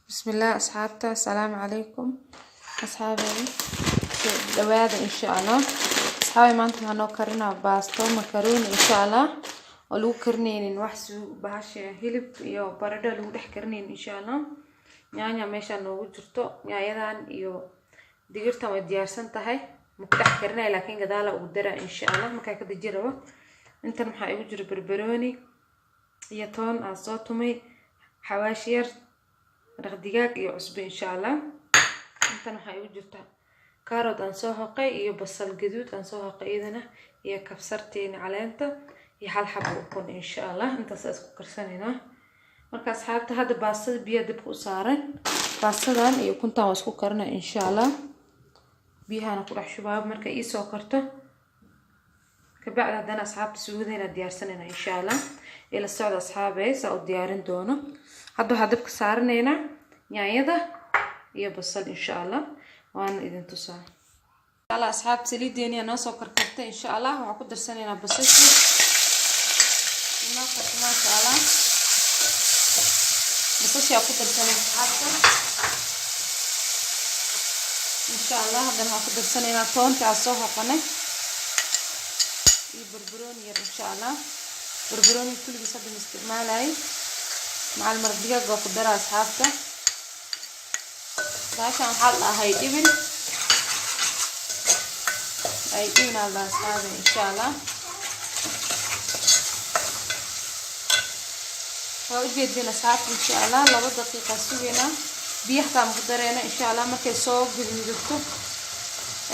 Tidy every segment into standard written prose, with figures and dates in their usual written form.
Bismillah asxaabta, asalaamu calaykum asxaabey, soo dhawaada insha Allah. Asxaabey, maanta waxaan noo karinaa baasto makaroni insha Allah, oo lagu karinaynin wax bahasha hilib iyo baradho lagu dhex karinaynin insha Allah. Yaanya meeshaan noogu jirto, yaanyadan iyo digirtan way diyaarsan tahay, ma ku dhex karinaya, laakiin gadaala ugu daraa insha Allah markaa ka deji rabo. Intan waxaa igu jira barbarooni iyo toon aan soo tumay, xawaashi yar, maraq digaag iyo cusbo insha Allah. Intan waxaa igu jirta kaarot aan soo hoqay iyo basal gaduud aan soo hoqay iyadana, iyo kabsarteeni caleenta iyo hal xabo ukun insha Allah. Intaas isku karsanaynaa. Marka asxaabta, hadda baastada biyaha dabka u saaran, baastadan iyo ukuntan waa isku karinaa insha Allah. Biyahana ku dhex shubaa marka iisoo karto. Kabacdi haddana asxaabta suugadayna diyaarsanayna insha Allah. Ila socda asxaabey, saa u diyaarin doono. Hadda waxaa dabka saaranaynaa yaanyada iyo basal insha Allah, waana idin tusaa insha Allah. Asxaabta, saliideeni noo soo karkartay insha Allah. Waxaa ku darsanaynaa basashii inoo karta, maasha Allah. Basashii aa ku darsanay asxaabta insha Allah. Haddana waxaa ku darsanaynaa toonta aa soo hoqanay iyo barbarooni yar insha Allah. Barbarooni kulligiis hadda ma isticmaalayay, macal maraq digaag waa ku dara asxaabta. Baashan waxaa la dhahaa dhibin, ay dhibin aa la dhahaa asxaabe insha Allah. Waa ujeedin asxaabta insha Allah, 2 daqiiqa sugeynaa, biyo xataa ma ku dareyna insha Allah. Markay soo gaduudato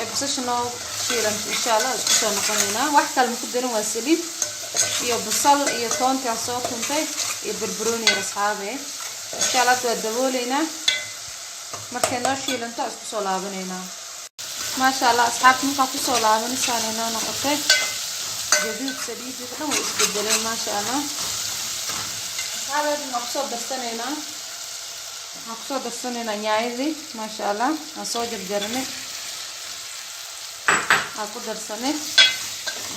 ee basasha noo shiilanto insha Allah isku soo noqonaynaa. Wax kale ma ku darin, waa saliid iyo basal iyo toontaa soo tuntay iyo barbarooni yar asxaabe insha Allah. Hadda waa dabooleynaa, markay noo shiilanto isku soo laabanaynaa. Maasha Allah asxaabta, markaa kusoo laabanaysaanay noo noqotay gaduud, saliidii dhan way isbedeleen, maasha Allah. Asxaabe, waxaan kusoo darsanaynaa yaanyadii, maasha Allah, aan soo jarjaranay aan ku darsanay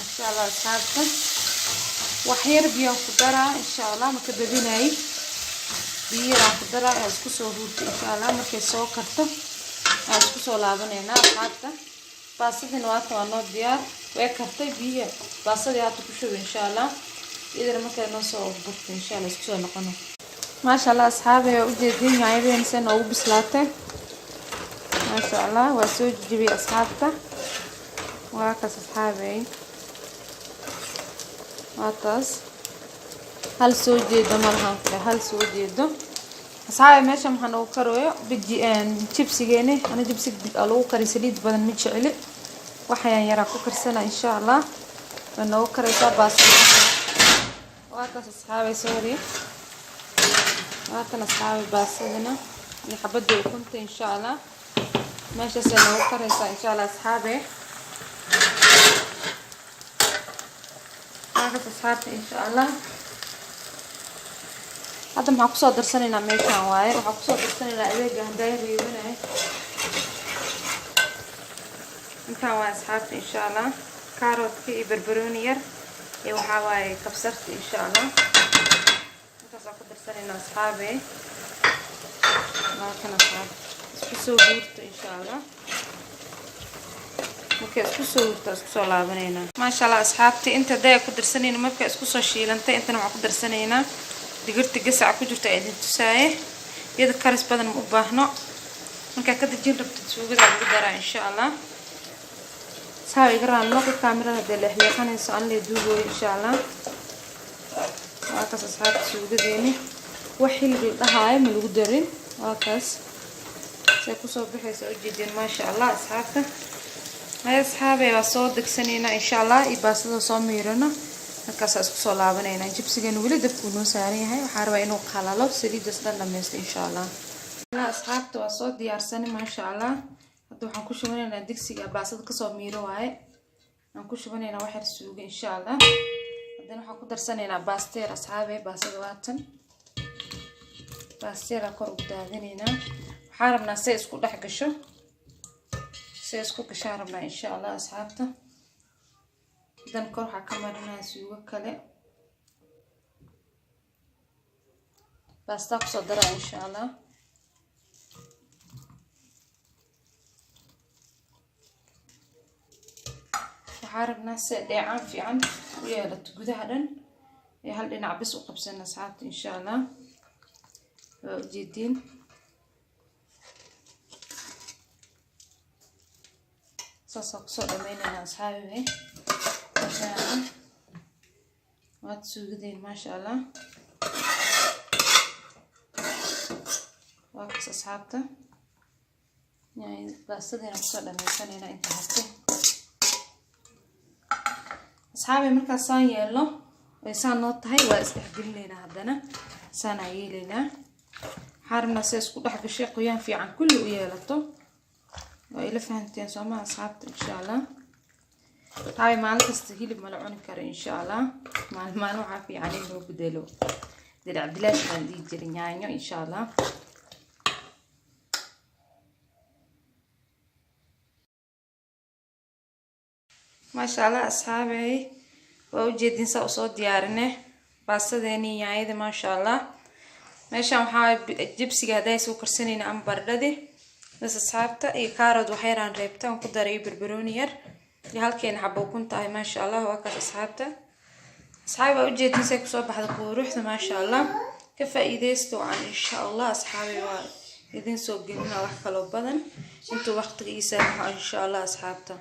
insha Allah. Asxaabta, wax yar biyaan ku daraa insha Allah, maka badinayay, biyo yaraan ku daraa aa isku soo huurto insha Allah. Markay soo karto aan isku soo laabanaynaa asxaabta. Baastadiina waata, waa noo diyaar, way kartay. Biyihi baastadii hadda ku shuba insha Allah, iyadana markay noo soo burto insha Allah isku soo noqono. Maasha Allah asxaabi, waa ujeediin yaanyadeen se noogu bislaatay, maasha Allah. Waa soo jijibiyey asxaabta, waa kaas asxaabey, waa taas. Hal soo jeedo malahan, hal soo jeedo asxaabi. Meesha maxaa noogu karooyo? Biji jibsigeeni. Ana jibsiga lagu kari saliid badan ma jecli, waxayaan yaraa ku karsana insha Allah. Way noogu karaysaa baastada, waa taas asxaabay. Sorry, waatan asxaabay baastadina iyo xabadda ukunta insha Allah. Meeshaasay noogu karaysaa insha Allah asxaabe. Waakaas asxaabta insha Allah. Hadda maxaa kusoo darsanaynaa meeshaan waaye? Waxaa kusoo darsanaynaa adeega haddaa reebanay. Intaan waa asxaabta insha Allah, kaaroodka iyo barbarooni yar iyo waxaa waaye kabsarta insha Allah. Intaasaan ku darsanaynaa asxaabe. Laakan asxaab isku soo guurto insha Allah. Markay isku soo hurto isku soo laabanaynaa, maasha Allah. Asxaabta, inta day ku darsanayna markay isku soo shiilantay, intana waxaan ku darsanaynaa digirta gasaca ku jirta ee idin tusaaye. Iyada karis badan ma u baahno. Markaa ka dejin rabtid suugada lagu daraa insha Allah. Saa iga raali noqo, kaamirada hadee leexleexanayso, aan lee duugooyo insha Allah. Waa kaas asxaabta suugadeeni, wax hilib la dhahaayo ma lagu darin. Waa kaas say kusoo baxaysa, ujeedeen, maasha Allah asxaabta. Hay asxaabey, waa soo degsanaynaa insha Allah iyo baastada soo miirano, markaasaa isku soo laabanaynaa. Jibsigeena weli dabkuu noo saaran yahay, waxaa rabaa inuu qalalo, saliidaas dhan dhammaysto insha Allah. Asxaabta, waa soo diyaarsanay, maasha Allah. Hadda waxaan ku shubanaynaa digsiga baastada kasoo miiro waaye, aan ku shubanaynaa wax yar suuga insha Allah. Haddana waxaan ku darsanaynaa baasteer asxaabe. Baastada waatan, baasteera kor ugu daadinaynaa. Waxaan rabnaa say isku dhex gasho, say isku gashaan rabnaa insha Allah asxaabta. Dan kor waxaa ka marinaya suugo kale, baastaa kusoo daraa insha Allah. Waxaa rabnaa si dheecaan fiican u yeelato gudaha dhan ee hal dhinac bas u qabsana, asxaabta, insha Allah. Waa ujeediin, saasaa kusoo dhameynayna, asxaabibe. Maasha Allah, waad suugadeen, maasha Allah. Waa kas, asxaabta, baastadeena kusoo dhameysanayna inta hartay, asxaabi. Markaas saan yeelno ay saan noo tahay, waa isdhexgelinaynaa. Haddana saanaa yeelaynaa. Waxaa rabnaa si isku dhex gashay, qoyaan fiican kulli u yeelato. Waa ila fahanteen soomaa, asxaabta, insha Allah? Taabay, maalin kasta hilib mala cuni karo, insha Allah. Maalin maalin waxaa fiican in loo bedelo. Dirac bilaash baan dhihi jiray, yaanyo, insha Allah. Maasha Allah, asxaabey, waa ujeedin saa usoo diyaarine baastadeeni, yaanyada, maasha Allah. Meeshaan waxaa jibsiga hadday soo karsanayna ama baradhadi bas, asxaabta, iyo kaarod waxyaraan reebta aan ku daray, barbarooni yar iyo halkeena xabo ukun tahay, maasha Allah. Waa kaas, asxaabta. Asxaabi, waa ujeedin say kusoo baxda quruxda, maasha Allah. Ka faa'iidaysta wacan, insha Allah. Asxaabi, waa idin soo gelina wax kaloo badan intuu waqtiga ii saamaxo, insha Allah, asxaabta.